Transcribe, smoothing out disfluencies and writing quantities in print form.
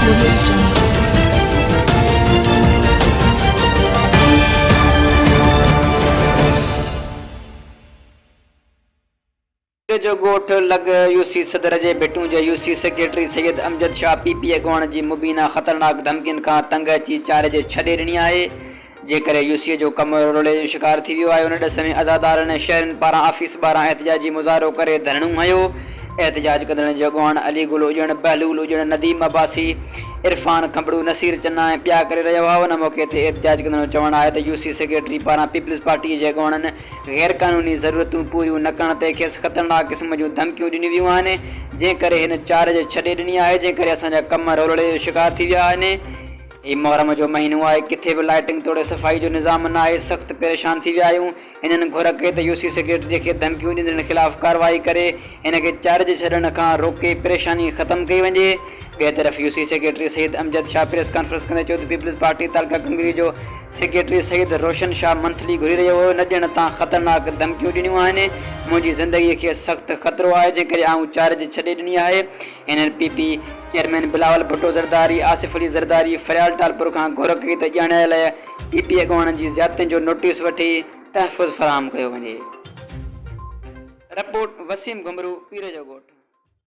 Audio Jungle. پير جو ڳوٺ لڳ يو سي صدر جي ڀٽون جي U C secretary Syed Amjad Shah P P اڳواڻ جي مبينا خطرناڪ ڌمڪين کان تنگ اچي چارج ڇڏي ڏني آهي جنهن ڪري يو سي جو ڪم رولي جو شڪار ٿي ويو آهي ان ڏس ۾ عزادارن ۽ شهرين پاران آفيس ٻاهران احتجاجي مظاهرو ڪري ڌرڻو هنيو احتجاج ڪندڙن جي اڳواڻ علي گل اڄڻ، بهلول اڄڻ، نديم عباسي، عرفان کنڀڙو، نصير چنا ۽ ٻيا ڪري رهيا هئا ان موقعي تي احتجاج ڪندڙن جو چوڻ آهي ته يو سي سيڪريٽري پاران پيپلز پارٽي جي اڳواڻن غير قانوني ضرورتون پوريون نه ڪرڻ تي کيس خطرناڪ قسم جون ڌمڪيون ڏنيون ويون آهن، جنهن ڪري هن چارج ڇڏي ڏني آهي، جنهن ڪري اسان جا ڪم رولڙي جو شڪار ٿي ويا آهن. هي محرم جو مهينو آهي، ڪٿي به لائٽنگ توڙي صفائي جو نظام نه آهي، سخت پريشان ٿي ويا آهيون. هنن گهر ڪئي ته يوسي سيڪريٽري کي ڌمڪيون ڏيندڙن خلاف ڪارروائي ڪري هن کي چارج ڇڏڻ کان روڪي پريشاني ختم ڪئي وڃي. ٻئي طرف UC secretary Syed Amjad Shah press conference ڪندي چيو ته پيپلز پارٽي تعلقه ڪنگري جو سيڪريٽري سيد روشن شاهه منٿلي گهري رهيو هيو نه ڏيڻ تان خطرناڪ ڌمڪيون ڏنيون آهن منهنجي زندگي کي سخت خطرو آهي جنهن ڪري آئون چارج ڇڏي ڏني آهي هنن P P chairman Bilawal Bhutto Zardari Asif Ali Zardari Faryal Talpur کان گهر ڪئي ته ڄاڻايل پي پي اڳواڻن جي زيادتين جو نوٽيس وٺي تحفظ فراهم ڪيو وڃي. رپورٽ، وسيم گهمرو، پير جو ڳوٺ.